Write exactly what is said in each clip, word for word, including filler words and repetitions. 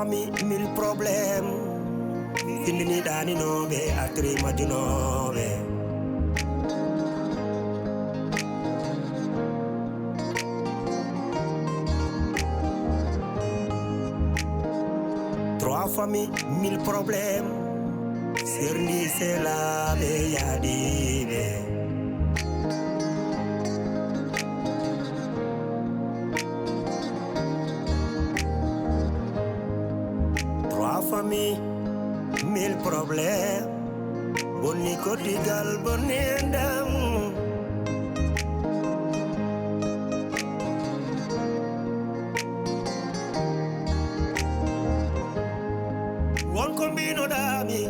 Mi mille problème. Findini ɗaninooɓe, atri majjunooɓe. Trois familles, mille problèmes. Serndi selaaɓe yaadiiɓe. Trois familles, mille problèmes. Bonni ko digal, bonni e ndam. Won ko mbinoɗaami,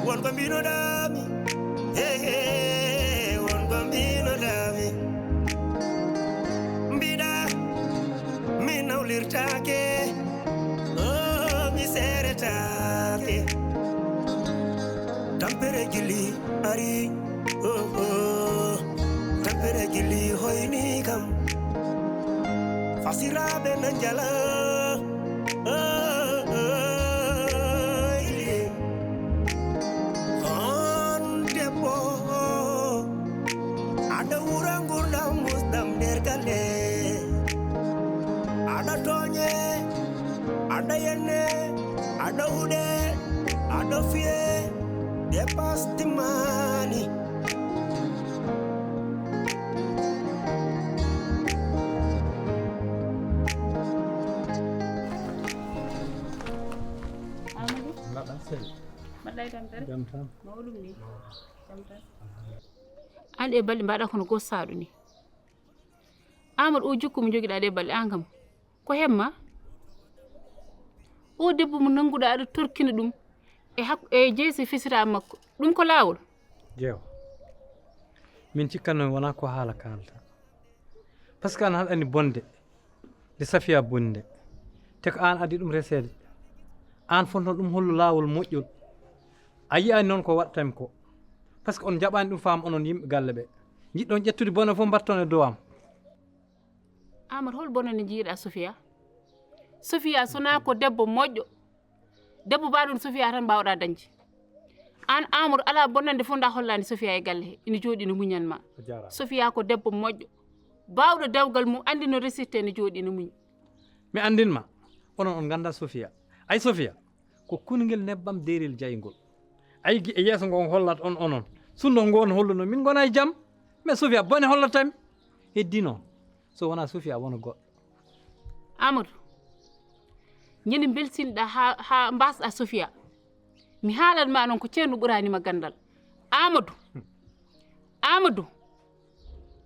won ko mbinoɗaami, he, he, won ko mbinoɗaami. Mbiɗa, mi nawlirtaake, oh, mi seeretaake. Tampere jilli ari, oh, oh. Tampere jilli hoyni kam. Fasiraaɓe na njala, oh, oh, oh. On debbo, aɗa wura ngurdam musɗam nder galle. Aɗa tooñe, aɗa yenne, aɗa huɗe, aɗa fiye, dépasse timmaani. Amadou. Mbaɗɗa sel. Mbaɗɗa e tampere? Jam tan. Mawɗum ni? Jam tan. An e balɗe mbaɗa kono gossaɗo ni. Amadou, o jikku mo jogiɗa ɗe balɗe an kam. Ko hemma? O debbo mo nannguɗa aɗa torkina ɗum e hak-, e jeese fisira makko. Ɗum ko laawol? Jeew. Min cikkanno wona ko haala kaalta. Parce que an haɗani bonde nde Safiya bonni nde. Te ko an addi ɗum reseede. An fonno ɗum hollo laawol moƴƴol. A yi'ani noon ko waɗtami ko. Parce que on jaɓani ɗum faam onon yimɓe galle ɓe. Jiɗɗon ƴettude bone fof mbatton e dow am. Amadou, hol bonande njiiɗa Sofia? Sofia sona ko debbo moƴƴo. Debbo baɗo no Sofia tan mbawɗa dañde. An Amadou, ala bonande fof nda hollani Sofia e galle he. Ina jooɗi no muñan ma. A jaaraama. Sofia ko debbo moƴƴo. Bawɗo dewgal mum, andi no resirte, ene jooɗi no muñi. Mi andin ma, onon on ganda Sofia. Ay Sofia, ko kungel nebbam deerel jayngol. Ay gi-, e yeeso ngon hollat on onon. Sunno ngon holluno min gona e jam. Mais Sofia bone hollatami. Heddi noon. So wona Sofia wona goɗɗo. Amadou, ñande belsinɗa ha, ha mbasɗa Sofia. Mi haalat ma noon ko ceerno ɓurani ma gandal. Amadou. Amadou.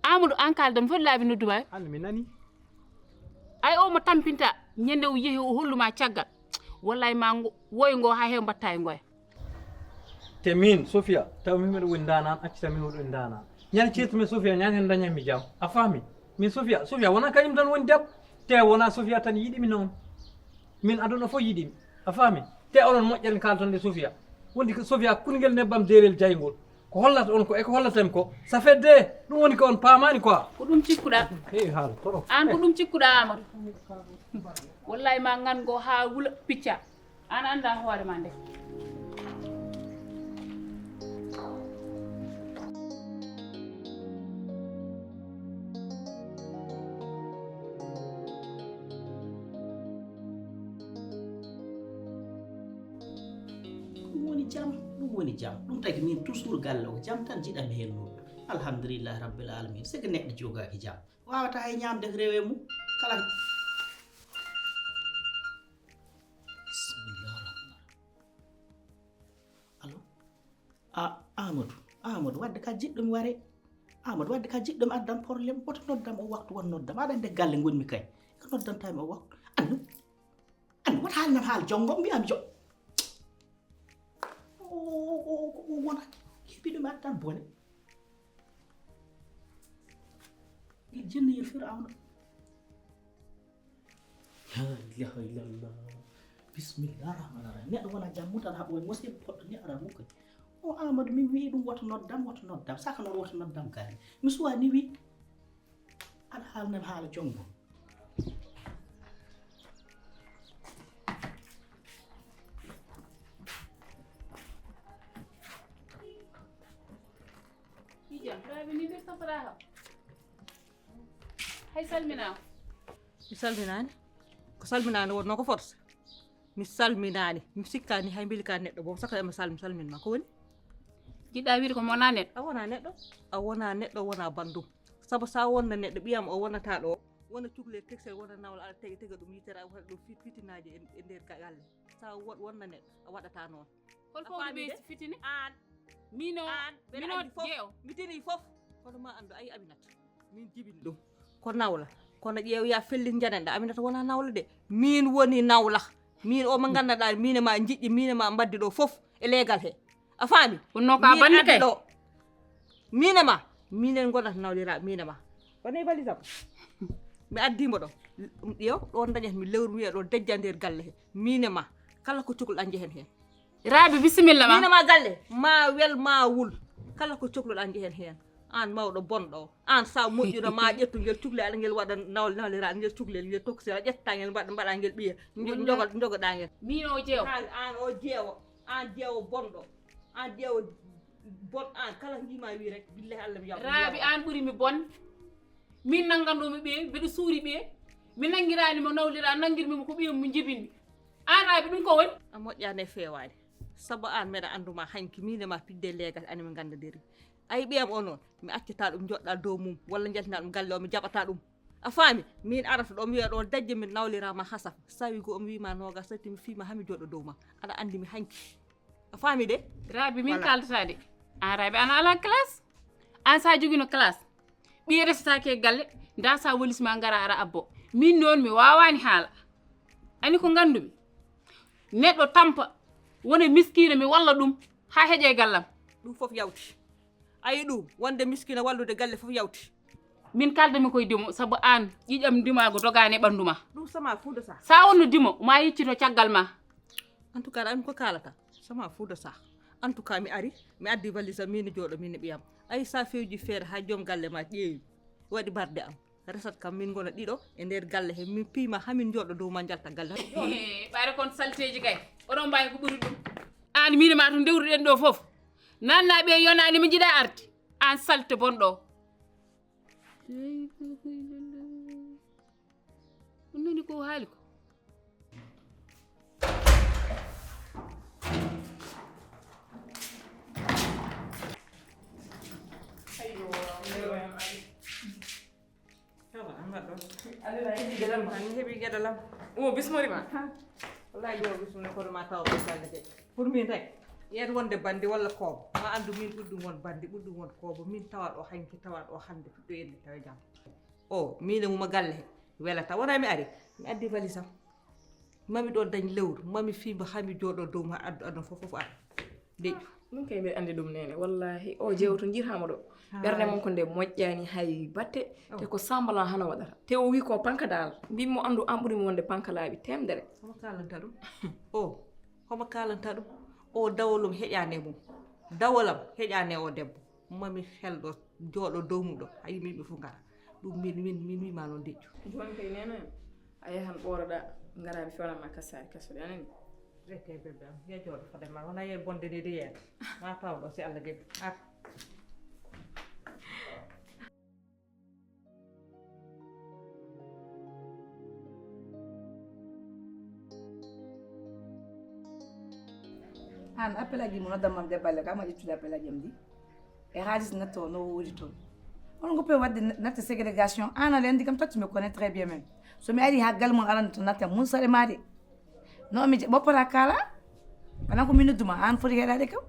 Amadou, an kaldam foti laabi noddu ma. An mi nani. Ay o mo tampinta, ñande o yehi o holluma caggal. Wallahi ma ngo, woy ngo ha hew mbatta e ngoya. Te min, Sofia, taw min miɗo woni ndanan, accita min miɗo woni ndanan. Ñande ceertumi Sofia, ñande hen dañanmi jam. A faami? Min Sofia, Sofia wona kañum tan woni debbo. Te wona Sofia tan yiɗimi noon. Min aduna fof yiɗimi. A faami? Te onon moƴƴere kalton nde Sofia. Wondi ko Sofia kungel nebbam deerel jayngol. Ko hollata on ko, e ko hollatami ko. Ça fait deux. Ɗum woni ko on paamani quoi. Ko ɗum cikkuɗa. Heewi haala trop. An ko ɗum cikkuɗa, Amadou. Wallahi ma ngan ngo ha wula picca. An anda hoore ma nde. Ɗum woni jam, ɗum woni jam. Ɗum tagi min toujours galle o jam tan jiɗami hen noon. Alhamdulillahi rabbil alamin. C'est que neɗɗo jogaki jam. Wawata hay ñamde ko rewe mum. Kala. Bismillah rahman. Allo? A, Amadou, Amadou, wadde ka jiɗɗo mi ware. Amadou, wadde ka jiɗɗo mi addan problème. Woto noddam o waktu, won noddam. Aɗa ande galle ngonmi kay. Ko noddanta mi o waktu. Andu. Andu, wata haalnam haala jonngo, mbiyam jo. O, o, o, o, o wona keɓiɗo mi addan bone. Il jenniyel Firawna. La ilaha illallah. Bismillah rahman rahim. Neɗɗo wona jam mum tan haɓoy musiba goɗɗo ni ara mum kay. O Amadou min wi'i ɗum woto noddam, woto noddam. Saka noon woto noddam galle. Mi suwa ni wi. Aɗa haalnam haala jonngo. Ni mbirtotoɗaa kam. Hay salminaama. Mi salminaani. Ko salminaani wonnoo ko force. Mi salminaani. Mi sikkaani hay mbeli ka neɗɗo boo saka ema salmi salmin ma ko woni? Jiɗɗaa wiide ko mi wonaa neɗɗo? A wonaa neɗɗo. A wonaa neɗɗo, wonaa banndum. Sabu so a wonna neɗɗo, ɓiyam o wonata ɗo. Wona cuklel teksel, wona nawla, aɗa tega tega ɗum yitere, a waɗa ɗum fit- fitinaaji e e nder ga- galle. So a wo- wonna neɗɗo, a waɗata noon. Hol A fawde faami ɓe de? Fitini? Aan. Min o, Aan, mbeɗa min o anndi fof. Jeewo. Mi tini fof. Kono ma anndu, ayi Aminata. Min jibini ɗum. Ko nawla. Kono ƴeew ya fellin jananɗa. Aminata wona nawla de. Min woni nawla. Min o mo nganndanɗaa, min e ma njiɗɗi, min e ma mbaddi ɗo fof e leegal he. A faami? Wonno ko a Min banndi addi kay? Ɗo. Min e ma. Minen ngonata nawliraaɓe, min e ma. Woni e balisam. Mi addi mo ɗo. Ɗum ɗiyo, ɗon dañat mi lewru wiya ɗo dejja nder galle he. Min e ma. Kala ko cukloɗaa njehen heen. Raabi, bisimilla ma. Min e ma galle, ma wel, ma wul. Kala ko cokluɗaa njehen heen. Aan mawɗo bonɗo. Aan sa moƴƴuno ma ƴettu ngel cuklel aɗa ngel waɗa nawle nawlira ngel cuklel ngel toksira ƴetta ngel mbaɗa mbaɗa ngel ɓiya. Njo- Wonno- njogo- njogoɗaa ngel. Min o jeewo. Aan aan o jeewo. Aan jeewo bonɗo. Aan jeewo bon aan kala ko njima wi rek billahi Allah mi yaw. Raabi aan ɓuri mi bon. Min nannganɗo mi ɓiye, mbiɗo suuri ɓiye. Mi nanngiraani mo nawlira, nanngirmi mo ko ɓiyam mo njibinmi. Aan Raabi ɗum ko woni? A moƴƴaani e feewaani. Sabu aan mbeɗa annduma hanki, miin e ma pidde leegal, ani mi nganndondiri. Ayi ɓiyam o noon, mi accata ɗum joɗɗa dow mum, walla njaltina ɗum galle o, mi jaɓata ɗum. A faami? Min arata ɗo, mi wiya ɗo dajje, mi nawlirama hasaf. Sawi go, mi wima noga, satti mi fiima, hami joɗo dow ma. Aɗa anndi mi hanki. A faami de? Raabi, min Voilà. Kaldata de. Aan Raabi, ana ala classe. Aan sa jogino classe. Ɓiye resataake e galle, nda sa wolisma ngara aɗa abbo. Min noon mi wawaani haala. Ani ko ngandumi? Neɗɗo tampa, wona miskiino mi walla ɗum, haa heƴa e gallam. Ɗum fof yawti. Ayi ɗum, wonde miskiino wallude galle fof yawti. Min kaldami koye dimo, sabu aan ƴiƴam ndimaagu dogaani e ɓanndu ma. Ɗum sama fuuda sa. Sa wonno dimo, ma yeccito caggal ma. En tout cas, an ko kaalata, sama fuuda sa. En tout cas, mi ari, mi addi valise am, min e jooɗo, min e ɓiyam. Ayi sa fewji feere haa joom galle ma ƴeewi, waɗi barde am. Resat kam min ngona ɗiɗo e nder galle he, min piima haa min jooɗo dow ma njalta galle. Ɓayre kon salteeji kay, oɗon mbaawi ko ɓuri ɗum. Aan miin ma to ndewruɗen ɗo fof. Nanna ɓe yonaani mo njiɗa arde. Aan salte bonɗo. Ɗum nani ko haali ko. Awa, an mbaɗɗo. Alhamdulillah, heɓi geɗal ma. An heɓi geɗal am. O bismori ma. Wallahi ɗo bismori kono ma tawa ko galle de. Pour min rek. Yen wonde bandi walla koobo. Ma andu min ɓurɗum won bandi, ɓurɗum won koobo. Min tawa ɗo hanki, tawa ɗo hande, fuɗɗo yende tawa jam. O, min e mum e galle he. Welata. Wona mi ari. Mi addi valise am. Mami ɗo dañ lewru, mami fimba hami jooɗo dow ma addu aduna fof fof ara. Deƴƴu. Ɗum kay mbiɗa anndi ɗum nene. Wallahi, o jeewo to njirhama ɗo. Ɓernde mum ko nde moƴƴani hay batte. Te ko semblant hano waɗata. Te o wi ko panka dal. Mbimmo anndu an ɓuri mi wonde panka laaɓi temedere. Homo kalanta ɗum? O, homo kalanta ɗum? O dawolum heƴani e mum. Dawolam heƴani e o debbo. Mami helɗo jooɗo dow mum ɗo. A yimi yimɓe fof ngara. Ɗum min min min wima noon deƴƴu. Jooni kay nene a yahan ɓooroɗa ngara mi fewnanma kasaari kaso ɗe anani. Rete bébé am, ya jooɗo fodde ma, wona ye bonde ni de yeeɗa. Ma taw ɗo si Allah jaɓi. Ar. An appel aji mo noddan mam debballe kam a ƴettude appel aji am ndi. E haalis natto no woodi toon. On ko pe wadde natte ségrégation an a lendi kam tatti mi connaît très bien même. So mi ari ha gal mon arande to natta mun sare mari. No mi ɓoppata kala. Kana ko mi nodduma an foti heɗade kam.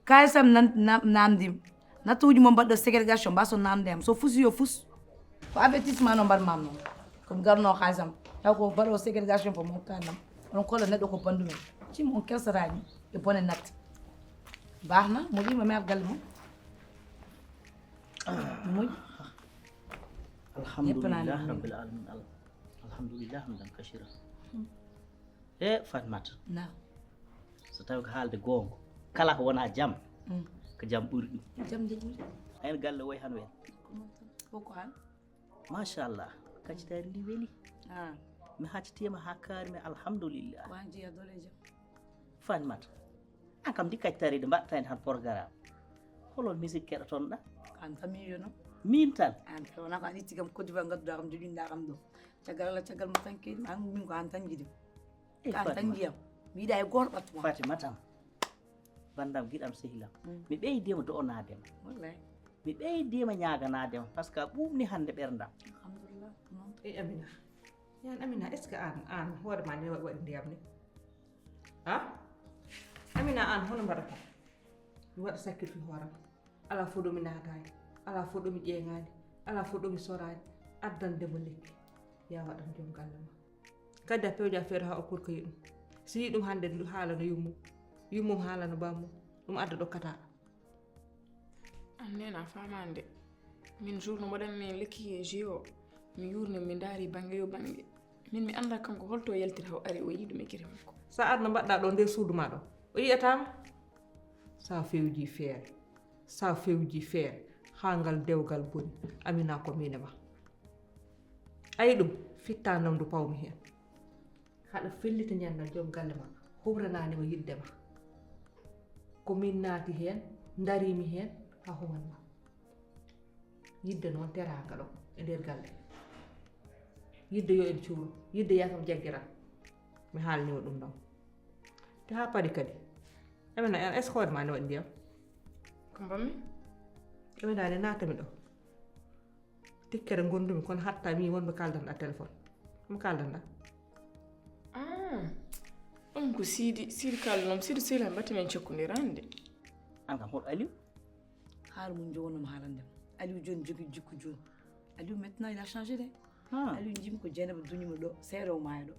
Kaalisam nan namdim. Nattuuji mo mbaɗɗo ségrégation mbaso namde am so fusi yo fus. Ko avertissement no mbaɗ mam noon. Ko mi garno kaalisam. Taw ko mbaɗo ségrégation fof mo kanam. On kolo neɗɗo ko bandu men. Cim on kelsataji e bone natte. Baax na, moƴƴi ma mi ar galle mum. Moƴƴi. Alhamdulillah rabbil alamin. Alhamdulillah hamdan kasiran. E Fatmata. Na. So tawi ko haalde goonga kala ko wona jam. Ko jam ɓuri ɗum. Jam de ɓuri. Ayen galle woy han wen. Koko han. Machallah. Kacitaari ndi weli. Mi haccitiima haa kaari mi alhamdulillah. Wan jeeya dole jam. Fatmata. An kam ndi kacitaari de mbaɗta hen han programme. Holon musique keɗotonɗa? An tan mi yiɗono. Min tan. An tan wona ko an itti kam Côte d'Ivoire ngadduɗa kam joɗinɗa kam ɗo. Caggal Allah caggal mo tan keɗi an min ko an tan jiɗi. Ko an tan jiyam. Mi yiɗa e goto ɓattu ma. Fatima tan. Bandam giɗam sehilam. Mi ɓeydima do'onadema. Wallahi. Mi ɓeydima ñaganadema par ce que a ɓuɓni hande ɓerdam. Alhamdulillah. E Amina. Yan Amina, est ce que an an hoorema ne waɗi ndiyam ni? Ha? Amina, an hono mbaɗata? Mi waɗa sacrifice hooram. Ala fof ɗo mi naataani, ala fof ɗo mi ƴeeŋaani, ala fof ɗo mi soraani. Addande mo lekki, ya waɗan joom galle ma. Kadi a pewja feere haa o korkoyi ɗum. Si yi ɗum hannde ndu haalano yummum, yummum haalano bammum, ɗum adda ɗo kata. An nena a faamaani de. Min jour no mbaɗanmi lekki e jus o, mi yuurni mi ndaari bannge yo bannge. Min mi annda kanko holto o yaltiri o ari o yii ɗum e gite makko. Sa arno mbaɗɗa ɗo nder suudu ma ɗo o yiyatama. Sa fewji feere, sa fewji feere ha ngal dewgal boni. Amina ko min e ma. Ayi ɗum fitta namdu pawmi hen. Haɗa fellita ñannal joom galle ma huɓrananima yidde ma. Ko min naati hen darimi hen ha humanma. Yidde noon teraanga ɗo e nder galle. Yidde yo en cuuro, yidde yasam jaggiran. Mi haalnima ɗum ɗon. Te ha paari kadi. Amina, est ce que hoore ma ne waɗi ndiyam? Ko mbaɗmi? Amina, ne naatami ɗo. Tikkere gondumi kono hatta mi wonɓe kaldanɗa téléphone. Mo kaldanɗa? Ah, ɗum ko Sidi, Sidi kaldanmi, Sidi sehil am batte men cakkodiraani de. An kam hoɗo Aliou? Haala mum jogonomi haalande ma. Aliou jooni jogii jikku jooni. Aliou maintenant il a changé de. Aliou jimi ko Jeynaba duñimo ɗo seeɗa o maaya ɗo.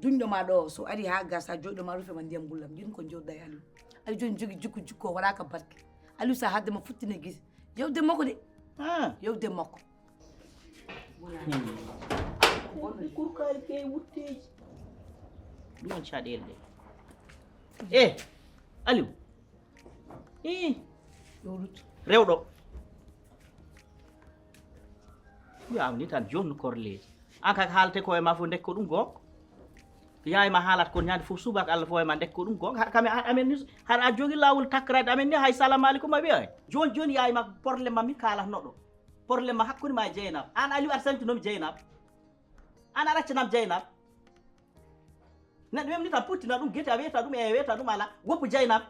Duñɗo ma ɗo so ari ha ga sa joɗɗo ma rufe ma ndiyam gullam jimi ko joɗɗa e Aliou. Aliou jooni jogii jikku jikku o waɗaka barke. Aliou sa hadde ma futtine gise yewde makko de. Yewde makko. Wonde kurkaali key wutteeji. Ɗum woni caɗeele ɗe. E Aliou. I rewɗo. Wiyaama ni tan jonni korleeji an kaka haalte ko e ma fof ndekko ɗum goonga. Yaay ma haalat kon ñande fof subaka Allah fof e ma ndekko ɗum goonga haɗa kam haɗa amen ni haɗa a jogi laawol takkaraade amen ni hay salamu aleykum a wiya. Jooni jooni yaay ma problème ma mi kaalatno ɗo. Problème ma hakkunde ma e Jeynaba an Aliou aɗa santinoomi Jeynaba. An aɗa accanam Jeynaba. Neɗɗo wemni tan puttina ɗum gite a wiyata ɗum e wiyata ɗum ala woppu Jeynaba.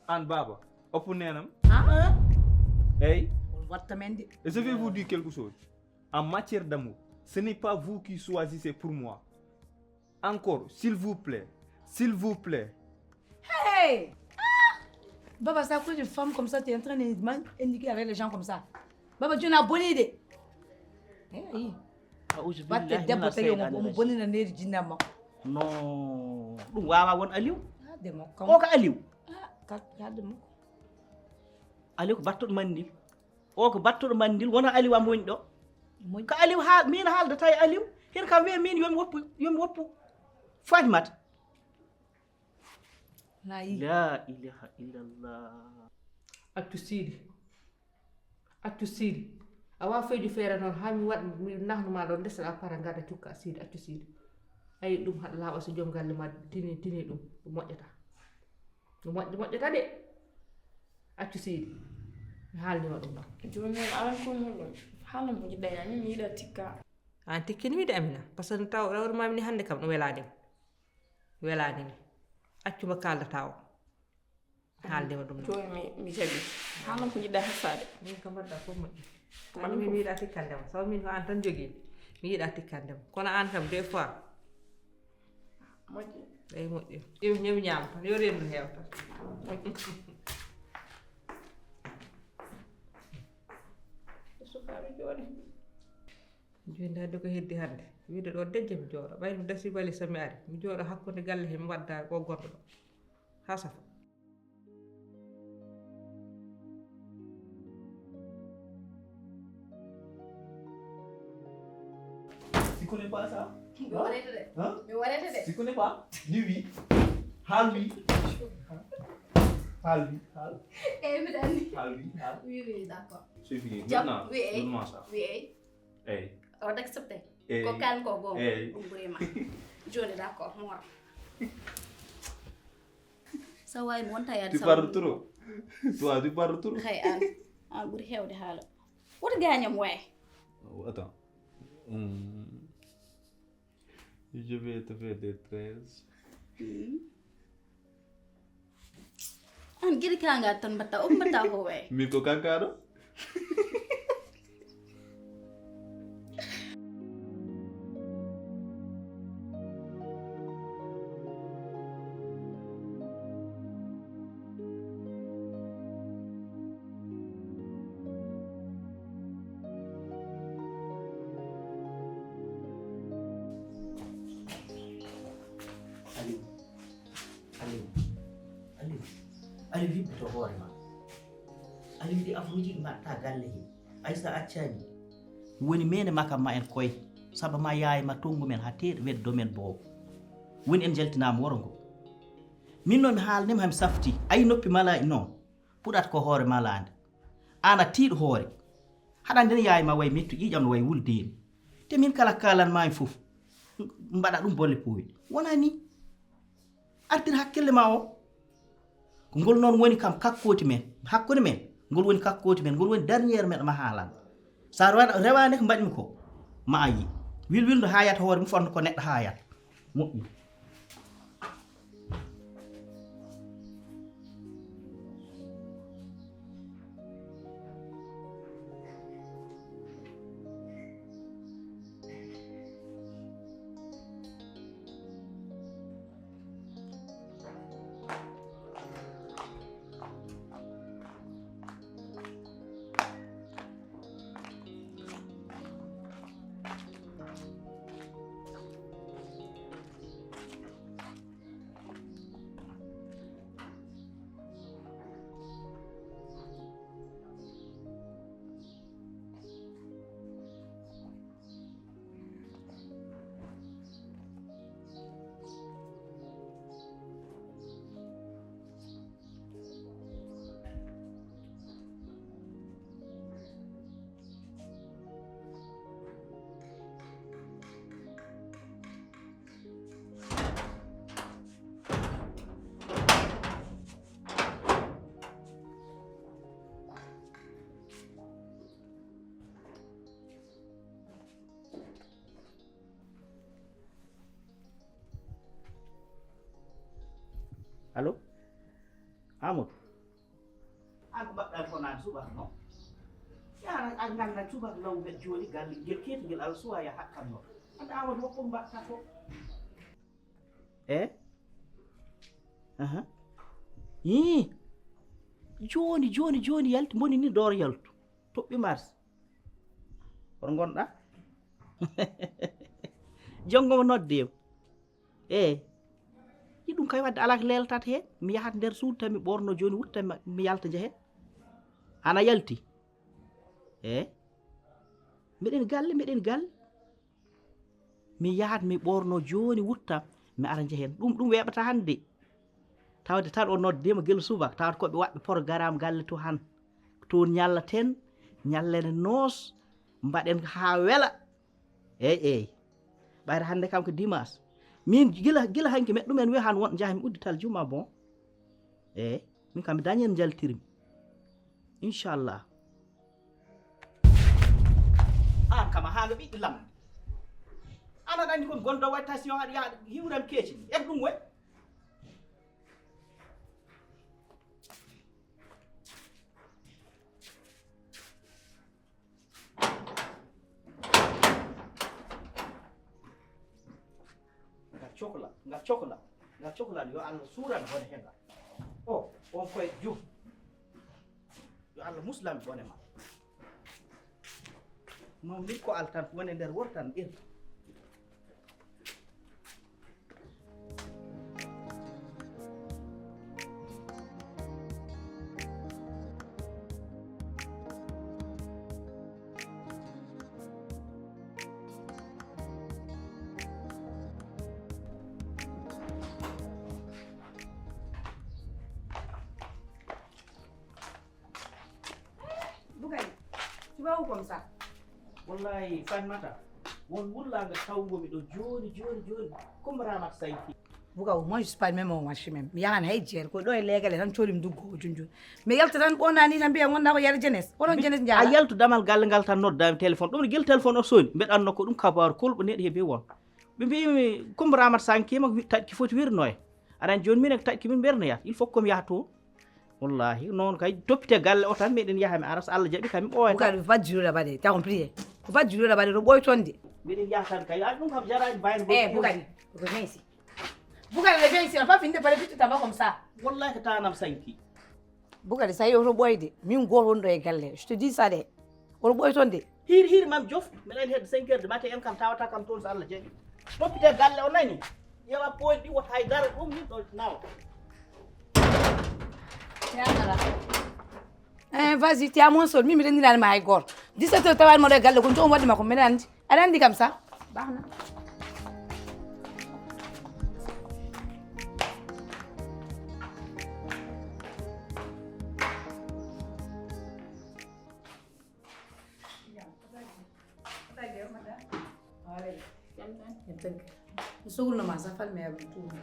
An baaba oppu nenam. Eyyi. On watta men de. Et je vais vous dire quelque chose. En matière d'amour, ce n'est pas vous qui choisissez pour moi. Encore, s'il vous plaît, s'il vous plaît. Hey! Ah! Baba, ça cause une femme comme ça, tu es en train de m'indiquer avec les gens comme ça. Baba, tu as une bonne idée. Hey! Batte debbo tawi omo bonina neeri jinna makko. No ɗum wawa won Aliou. Haade makko. Koko Aliou. Ah, haade makko. Aliou ko battoɗo mandil. O ko battoɗo mandil wona Aliou am woni ɗo. Ko Aliou ha min haaldata e Aliou. Hir kam wiya min yomi woppu yomi woppu. Fatimata. La ilaha illallah. Accu Sidi. Accu Sidi. A wawa fewju feere noon ha mi waɗ mi nahnuma ɗo ndesaɗa para gada cukka Sidi accu Sidi. Ayi ɗum haɗa laaɓa so joom galle ma tini tini ɗum ɗum moƴƴata. Ɗum moƴƴa moƴƴata de. Accu Sidi. Mi haalnima ɗum ɗo. Joni noon alan kon holɗon haalan ko jiɗɗa yani mi yiɗa tikka. An tikkinimi de Amina par ce que taw rewre mami ni hannde kam ɗum welanima. Welanimi. Accu mo kaldata o. Haalde ma ɗum. Jooni mi mi jaɓi. Haalno ko jiɗɗa hassaade. Min ko mbaɗɗa fof moƴƴi. Kono min mi yiɗa tikkande ma. Sabu min ko an tan jogii. Mi yiɗa tikkande ma. Kono an kam deux fois. Moƴƴi. Eyi moƴƴi. Iw ñami ñaama tan. Yo rendu heew tan. Moƴƴi. Sukaaɓe jooɗi. Jooni hannde ko heddi hannde wiide ɗo dejje mi jooɗo ɓay mi dasi wali so mi ari mi jooɗo hakkunde galle he mi wadda o gonɗo ɗo ha safa. Tu connais pas ça? Mi warete de. Hein? Mi warete de. Tu connais pas? Lui oui. Haal oui. Haal oui. Haal. Eh, mi dani. Haal oui. Haal. Oui, oui, d'accord. C'est fini. Jam, oui, eh. Oui, eh. Eyi. Oɗo accepté? Eyi. Ko kan ko goo. Eyi. Ɗum ɓuri ma. Jooni d'accord, moora. Sa wawi mo wonta yaade. Tu parles trop. Toi, tu parles trop. Hay an. An ɓuri heewde haala. Woto gaañam waay. Oh, attends. Hmm. Je vais te faire des treize. Hmm. An giri ka ngaa tan mbatta, o mbatta ko waay. Min ko kankaɗo? Aliou, Aliou, Aliou, Aliou, hippito hoore ma. Aliou, ɗi afruuji ɗi mbaɗta galle he. Ay, sa accani. Woni mene makam ma en koye. Saba ma yaay ma tongu men ha teeɗo weddo men boobo. Woni en jaltinaama woro ngo. Min noon mi haalnima hami safti. Ay, noppi mala noon. Puɗat ko hoore malaande. An a tiiɗo hoore. Haɗa nden yaay ma way mettu ƴiiƴam no way wuldeeni. Te min kala kalan maami fof. Mbaɗa ɗum bolle poowi. Wona ni. Artir hakkille ma o. Ko ngol noon woni kam kakkooti men, hakkunde men, ngol woni kakkooti men, ngol woni dernier men ma haalan. Sa rewa-, rewaani ko mbaɗmi ko, ma a yi. Wil wilndo haayata hoore mum fotno ko neɗɗo haayata. Moƴƴi. Allo? Amadou? An ko mbaɗɗaa ko naan subaka noon? Yaara a ngannda subaka law mbeɗa jooni galle ngel keeti ngel ala suwa ya haqqan noon. An Amadou hokko mbaɗta ko? E? Aha. Ii. Jooni, jooni, jooni yalti, mboni ni door yaltu. Toɓɓi mars. Hoto ngonɗa? Jonngo mo noddeema. Eey. Yi ɗum kay wadde alaa ko leeltat heen. Mi yahat nder suudu tan mi ɓoorno jooni wutta ma-, mi yalta njahen. Ana yalti? Eey. Mbeɗen galle, mbeɗen galle. Mi yahat mi ɓoorno jooni wutta mi ara njahen. Ɗum, ɗum weeɓata hannde. Tawde tan o noddeema gila subaka, tawata ko ɓe waɗɓe programme galle to han. Toon ñallaten, ñallene noos, mbaɗen haa wela. Eey, eey. Ɓayre hannde kam ko dimanche. Min gila, gila hanki meɗɗumen wiya han won njaha mi uddital juma bon. Eey, min kam mi dañen njaltirmi. Inchallah. An kam a haa no ɓiɗɗo lamɗo. An aɗa anndi kon gonɗo waɗi tension aɗa yaha hiwran keeci. Ek ɗum woy. Ngal cokla, ngal cokla, ngal cokla yo Allah suran bone he ngal. O, on koye jum. Yo Allah muslan bone ma. Mawni ko altan woni nder wortan ir. Bugay, tu vas où comme ça? Wallahi, Fatmata, won wullaanga tawngo mi ɗo jooni, jooni, jooni, comme Ramat Sayti. Buka, moi je suis pas même au marché même. Mi yahan hay jeer ko ɗo e leegale tan coolim duggo o junjun. Mi yalta tan ɓonani tan mbiya gonda ko yare jeunesse. Onon jeunesse a jaara. Yaltu damal galle ngal tan nodda mi téléphone. Ɗum gel téléphone o soni. Mbeɗa anno ko ɗum kabaru kol ɓo neɗi heɓe won. Ɓe mbi mi comme Ramat Sanki ma taƴki foti wirnoye. Aɗa anndi jooni minen taƴki min mbernayat. Il faut que mi yaha toon. Wallahi noon kay toppite galle o tan meɗen yaha mi ara so Allah jaɓi kam mi ɓooyata. Bukari, faut pas dire là-bas de, t'as compris? Faut pas dire là-bas de, ɗo ɓooy toon de. Meɗen yaha tan kay, a ɗum kam jarani bayno. Eh, Bukari, ko Vinci. Bukari, le Vinci, on pas fini de parler, puis tu t'en vas comme ça. Wallahi ko tanam sanki. Bukari, sa yi oto ɓooy de, min gooto woni ɗo e galle, je te dis ça de. Oto ɓooy toon de. Hiiri hiiri mam jof, mbeɗa anndi hedde cinq heures de matin en kam tawata kam toon so Allah jaɓi. Toppite galle o nani. Ƴeewa pooƴi ɗi wota hay dara ɗum ni ɗo nawa. Eh, vas-y, tu as mon sol, min mi renndinaani ma hay gooto. Dix-sept heures tawaani mo ɗo e galle ko joom waɗde ma ko mbeɗa anndi. Aɗa anndi kam sa. Baax na. Sugulno ma safal me abin tuumi.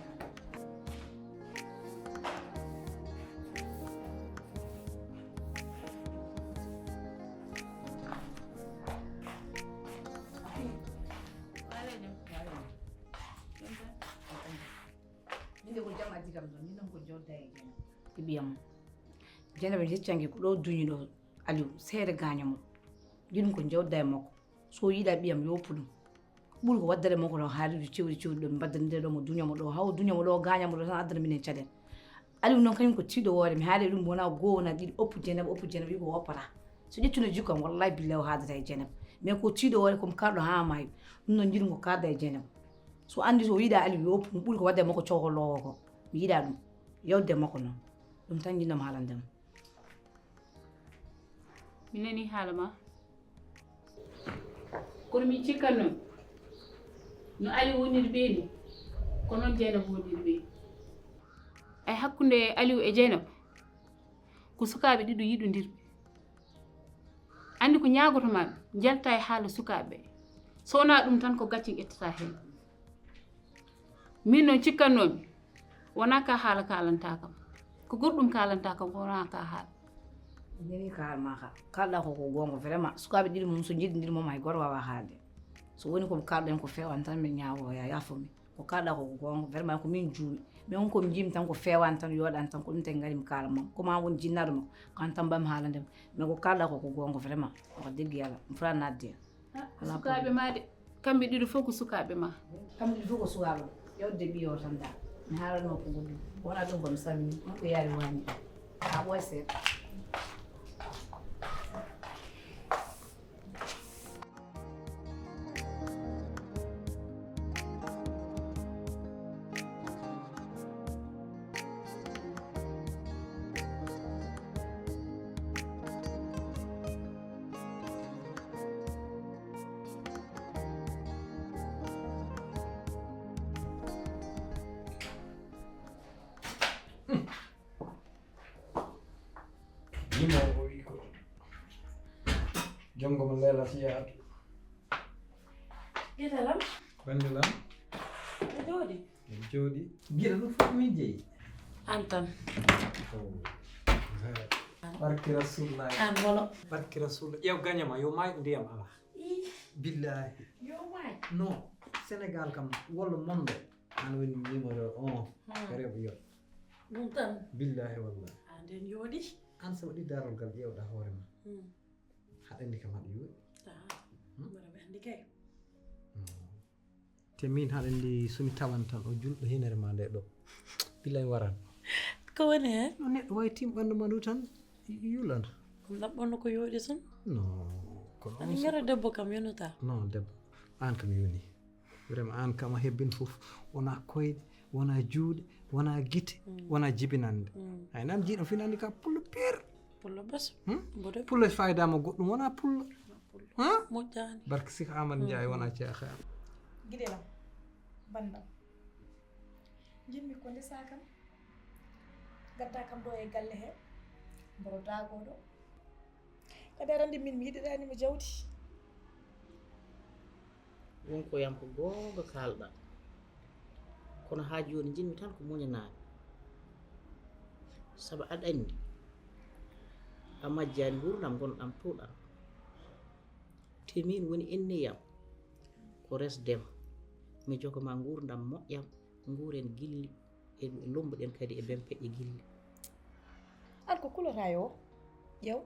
Minde ko jam addi kam ɗo min noon ko jodda e jam. Ɓiyam. Janaba jeccange ko ɗo duñi ɗo. Aliou seeɗa gaaña mo. Jiɗum ko jawda e makko. So yiɗa ɓiyam yo oppu ɗum. Ɓuri ko waddere makko ɗo haalidu cewri cewri ɗo mi mbaddande ɗo mo duña mo ɗo haw duña mo ɗo gaaña mo ɗo tan addana minen caɗen. Aliou noon kañum ko tiiɗo woore mi haali ɗum wona goo wona ɗiɗi oppu jenaba oppu jenaba wi ko woppata. So ƴettuno jikkam wallahi billahi o haadata e jenaba. Mais ko tiiɗo woore komi karɗo ha maayi. Ɗum noon jiɗum ko karda e jenaba. So andi so yiɗa Aliou yo oppu ɗum ɓuri ko wadde makko cowko lowo ko. Mi yiɗa ɗum. Yawde makko noon. Ɗum tan jinnam haalande mo. Mi nani haala ma. Kono min cikkanno no Aliou woniri ɓe ni ko noon Jeynaba woniri ɓe. Ay hakkunde Aliou e Jeynaba ko sukaaɓe ɗiɗo yiɗondirɓe. Anndi ko ñaagoto ma jalta e haala sukaaɓe ɓe. So wonaa ɗum tan ko gacce ƴettata heen. Min noon cikkannoomi wonaa ka haala kaalanta kam. Ko goɗɗum kaalanta kam wonaa ka haala. Nini ka haal ma ka kalɗa ko ko goonga vraiment sukaaɓe ɗiɗi mum so njiɗindiri mum hay gooto waawaa haalde. So woni ko kalɗen ko feewan tan mi ñaawo ya yaafo mi. Ko kalɗa ko ko goonga vraiment ko min juumi. Mais on ko mi njiimi tan ko feewan tan yooɗan tan ko ɗum tawi ngari mi kaala mum. Ko ma won jinnaɗo mo kan tan mbami haalande mo. Mais ko kalɗa ko ko goonga vraiment. Wax dëgg yàlla mi fota nadde. Sukaaɓe ma de kamɓe ɗiɗo fof ko sukaaɓe ma. Kamɓe ɗiɗo fof ko sukaaɓe ma yewde ɓiyo tan da mi haalanno ko goɗɗum wona ɗum ko mi salmini ko yaari wani a ɓooy seeɗa. Yimoowo o wi ko jonngo mo leelata yaadu. Gita lam. Bannde lam. Aɗa jooɗi. Eɗe jooɗi. Gila ɗum fof min jeyi. An tan. Barki rasulullah. An holo. Barki rasulullah ƴeew gañama yo maay ndiyam ala. Billahi. Yo maay. Non. Sénégal kam walla monde. An woni numéro un. Reɓo yo. Ɗum tan. Billahi wallahi. An den yooɗi. An so waɗi darolgal ƴeewɗa hoore ma. Haɗa anndi kam haɗa yooɗi. Mbaɗa ɓe anndi kay. Te min haɗa anndi so mi tawan tan o julɗo hinere ma nde ɗo. Billahi waran. Ko woni heen? No neɗɗo wawi tim ɓanndu ma ndu tan yulanta. Ɗum ɗaɓɓono ko yooɗi tan. No. Kono aɗa ngara debbo kam yonata. No debbo. An kam yoni. Vraiment an kam a hebbin fof wona koyɗe wona juuɗe wona gite wona jibinande. Ay nam jiiɗo finandi ka pullo pir. Pullo bas. Pullo fayidama goɗɗum wona pullo. Moƴƴani. Barke sika amadou ndiaye wona ceexe am. Giɗelam bandam. Jinmi ko ndesa kam. Gadda kam ɗo e galle he. Mborodago ɗo. Kadi aɗa anndi min mi yiɗiraani mo jawdi. Won ko yam ko goonga kaalɗaa. Kono haa jooni njiɗmi tan ko muñanaade. Sabu aɗa anndi, a majjaani nguurndam ngonɗam tooɗal. Te miin woni inniyam ko resdema. Mi jogo ma nguurndam moƴƴam, nguuren gilli, e lombuɗen kadi e bempeƴƴe gilli. An ko kulata yo? Ƴeew,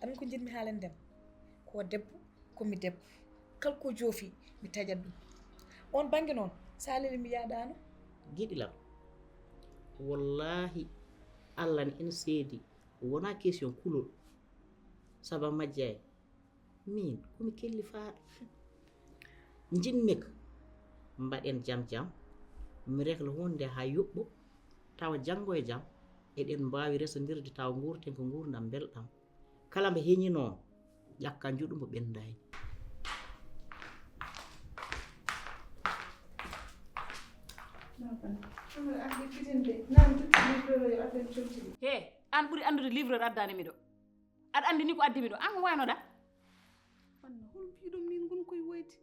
an ko njiɗmi haalen ndema. Ko debbo, ko mi debbo. Kala ko joofi, mi taƴat ɗum. On bannge noon, so a leli mi yaaɗaano. Giɗilam, wallaahi, Allah ne ina seedi, wonaa question kulol. Sabu a majjaani. Miin, ko mi kellifaaɗo. Njiɗmi ko mbaɗen jam jam, mi régla huunde haa yoɓɓo, tawa janngo e jam, eɗen mbaawi resondirde tawa nguurten ko nguurndam mbelɗam. Kala mbo heñi noon, ƴakka njuɗo mbo ɓenndaani. He, aan ɓuri anndude livreur addaani mi ɗo. Aɗa anndi ni ko addi mi ɗo. Aan ko waynoɗaa? Anna, hol mbiɗon min ngon koye woyde?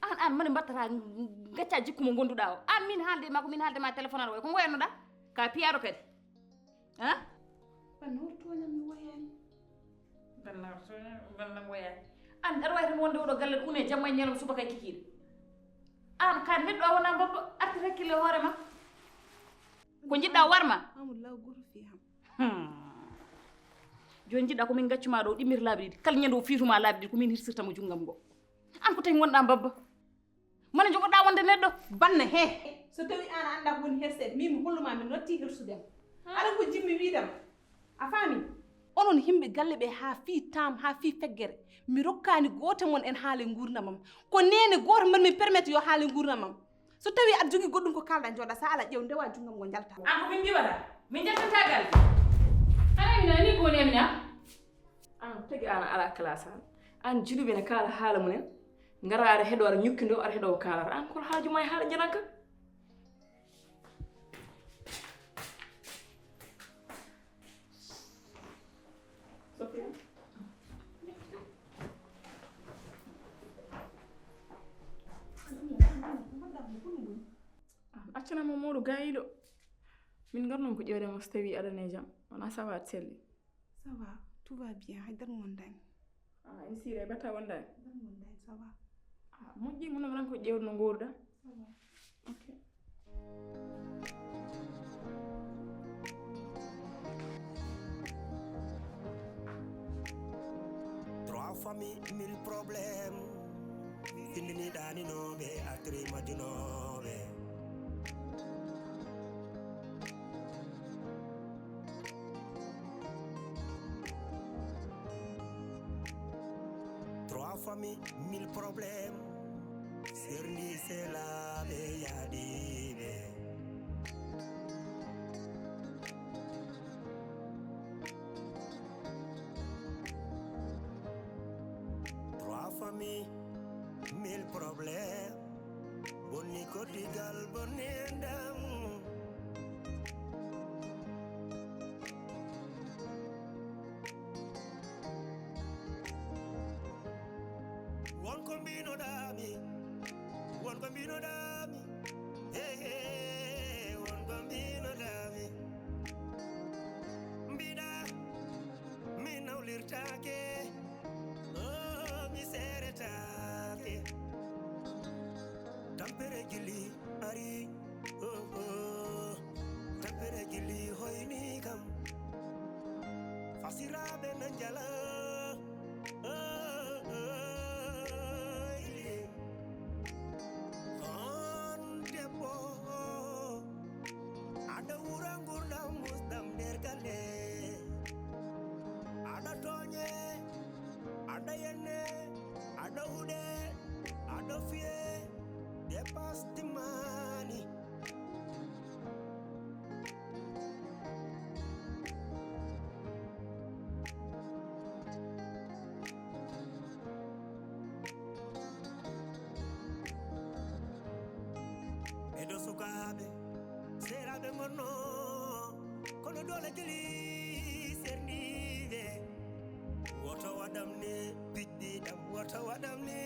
Aan, aan, mani mbattata, ngacca jikku mo ngonduɗaa o. Aan, min haalde ma ko min haalde ma téléphone aɗa wayi. Ko ngoyannoɗaa? Ka piyaaɗo kadi. Ha? Anna, hol tooñam mi woyaani? Bella, bella ngoyaani. Aan, aɗa wayi tan wonde oɗo galle ɗo une jamma e ñalawma subaka e kikiiɗe. Aan, ka neɗɗo a wonaa mbabba, artir hakkille hoore ma. Ko njiɗɗa warma? Amul law goto fi am. Hmm. Jooni njiɗɗa ko min ngaccu ma ɗo ɗimmir laabi ɗiɗi. Kala ñande o fiituma laabi ɗiɗi ko min hirsirta mo junngam ngo. Aan ko tawi ngonɗa mbabba. Mana jogoɗa wonde neɗɗo. Banna he. So tawi aan a annda ko woni herseede, min mi holluma mi notti hirsudema. Aɗa ko jimmi wiidama. A faami? Onon yimɓe galle ɓe haa fii taam, haa fii feggere. Mi rokkaani gooto mon en haale nguurndamam. Ko neene gooto mbaɗmi permettre yo haale nguurndamam. So tawi aɗa jogii goɗɗum ko kaalɗa, jooɗa, so alaa ƴeew ndewa junngam ngo njalta. Aan ko min ndiwata? Min njaltanta galle. Ana Amina, ni ko woni Amina? Aan tagi aan a alaa classe aan. Aan jiɗuɓe ne kaala haala mumen. Ngara aɗa heɗo aɗa ñukki ndo, aɗa heɗo o kaalata. Aan koto haaju ma e haala njananka. Sofia. Accanam mo Moodu gaayiiɗo. Min ngarnoo ko ƴeewde mo so tawii aɗa e jam. Wonaa ça va, aɗa selli? Ça va, tout va bien, hay dara wondaani. Ah, ene siire batta wondaani? Dara wondaani, ça va. Ah, moƴƴi, ngonam tan ko ƴeewde no nguurda. Ça va. Ok. Trois familles, mille problèmes. Findini ɗaninooɓe, artiri majjunooɓe. Trois familles, mille problèmes. Serndi selaaɓe yaadiiɓe. Trois familles, mille problèmes. Bonni koddigal, bonni enɗam. Won ko mbinoɗaami, won ko mbinoɗaami. Hey, hey, won ko mbinoɗaami. Mbiɗa mi nawlirtaake, oh, mi seeretaake. Tampere gilli ari, oh, oh. Tampere gilli hoyni kam. Fasiraaɓe na njala, oh, oh, ili. On debbo, aɗa wura ngurdam musdam nder galle. Aɗa tooñe, aɗa yenne, aɗa huɗe, aɗa fiye, dépasse timmani. Ɓeɗo sukaaɓe, seeraaɓe ngonno, kono doole jeli serniiɓe. Woto waɗam ni, piɗɗi ɗam, woto waɗam ni.